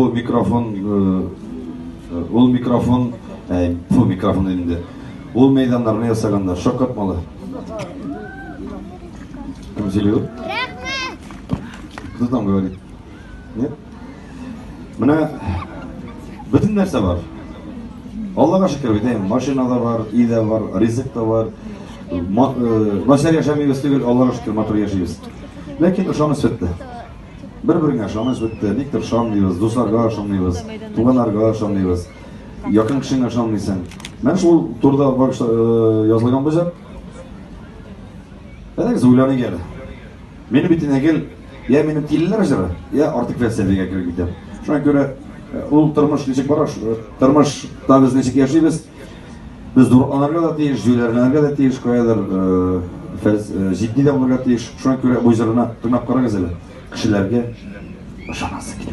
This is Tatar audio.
Бу микрофон, ул микрофон, бу микрофон инде. Ул мәйданнарны ясаганнар, шаккатмалы. Кем сөйли ул? Рәхмәт! Кто там говорит? Нет? Менә бөтен нәрсә бар. Аллага шөкер бит, машина да бар, өй дә бар, ризык та бар. Начар яшәмибез түгел, Аллага шөкер, матур яшибез. Ләкин ышаныч бетте. Бер-береңә ышаныч бетте, никтер ышанмыйбыз, дусларга ышанмыйбыз, туганнарга ышанмыйбыз. Якын кешеңә ышанмыйсың. Менә шул турыда язылган бу җыр. Әйдәгез, уйланыйк әле. Минем бит инде гел я минем тилеләр җыры, я артык фәлсәфәгә кереп китәм. Шуңа күрә ул тормыш ничек бара, тормышта без ничек яшибез, без дуракланырга да тиеш, җүләрләнергә дә тиеш, каядыр җитди дә булырга тиеш. Шуңа күрә бу җырны тыңлап карагыз әле. Кешеләргә ышанасы килә.